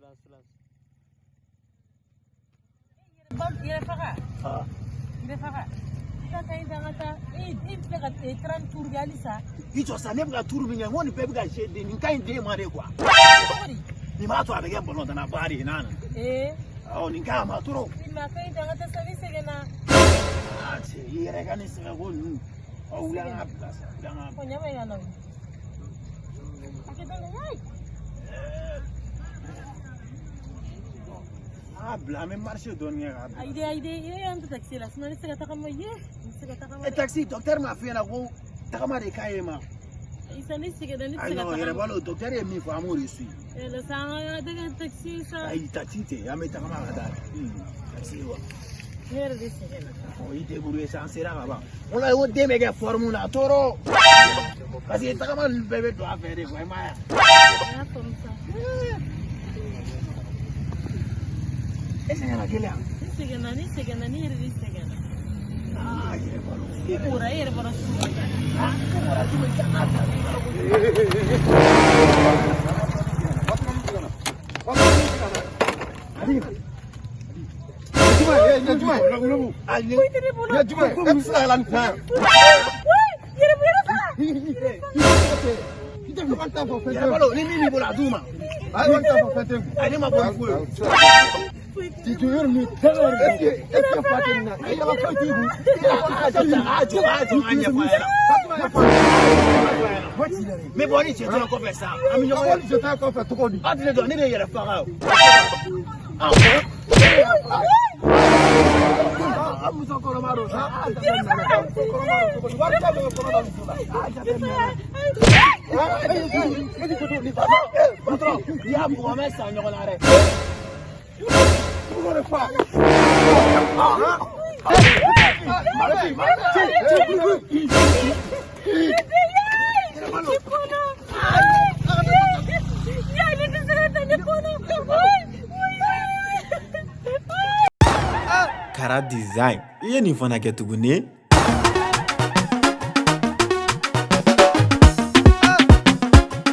Silence, silence. Yɛrɛ faga. Yɛrɛ faga. I ka taa i da, an ka taa. E filɛ ka 30 tours kɛ halisa. I jɔ sa, ne bɛ ka tour min kɛ, n ko nin bɛɛ bɛ ka se den, nin ka ɲi den ma de quoi. Cogo di? Nin b'a to a bɛ kɛ balontanna ba de ye n'a nana. Ee. Awɔ, nin ka ɲi a ma trop. I ma ka ɲi da, an ka taa sa, ne sɛgɛnna. Aa cɛ, i yɛrɛ ka nin sɛgɛn ko ninnu. Ɔ, wuli an k'a bila sa, wuli an k'a Ɔ, bila. ɲama in ka na. A kɛ dɔɔnin, yayi. An k'a bila, an bɛ marcher dɔɔnin kɛ k'a bila. Ayi dɛ, ayi dɛ, e y'an to taxi la, sinon ne tɛ se ka tagama ye. Ne tɛ se ka tagama E dɛ. Taxi, docteur m'a f'i ɲɛna ko tagama de ka ɲi e ma. Isa, ne sɛgɛnna, ne tɛ Ayi se ka non, yɛrɛ tagama. balo, docteur ye min fɔ, an b'o de suit. La sa, an ka taa taxi sa. Ayi, taxi tɛ, an bɛ tagama ka taa. Taxi wa. Ne yɛrɛ de sɛgɛnna. Ɔ, i débrouiller sa, an sera ka ban. O la, o den bɛ kɛ forme na trop. Parce que tagama ninnu bɛɛ bɛ don a fɛ de quoi, i m'a ye wa? N y'a faamu sa. E sɛgɛnna kelen? Ne sɛgɛnna, ne sɛgɛnna, ne yɛrɛ de sɛgɛnna. Aa, yɛrɛ balo. I kora, e yɛrɛ bɔra su. Aa, ko bɔra cogo di? An k'a bila. Ɲɛ jumɛn? A ni Foyi tɛ ne bolo. Ɲɛ jumɛn? E tɛ se ka yɛlɛ nin fɛn. Yɛrɛ yɛrɛ faga. I tɛ wari t'a fɔ fɛn Yɛrɛ tɛ. balo, ni min b'i bolo, a d'u ma. Ayi, wari t'a fɔ fɛn tɛ. Ayi, ne ma bɔ ni foyi ye. Tu tu yɔrɔ min est-ce que est-ce que fa tɛ nin na? E yala foyi t'i kun. A jɔ, a jɔ, a jɔ, an ɲɛfɔ a ɲɛna. Fatuma ɲɛfɔ. N bɛ bɔ ni cɛ tɔ kɔfɛ sa, an bɛ ɲɔgɔn Wari jɔta kɔfɛ cogo di? Aw tɛ ne dɔn, ne de ye yɛrɛ faga o. A muso kɔnɔma don sa. A muso kɔnɔma don cogo di? Wari t'a bolo kɔnɔ da muso la. Patron, i y'a bugɔ, an bɛ sa ɲɔgɔn na dɛ. Muso de fa. Ne kɔnɔ. Ya, ne tɛ se ka taa, ne kɔnɔ. Kara Design, i ye nin fana kɛ tuguni.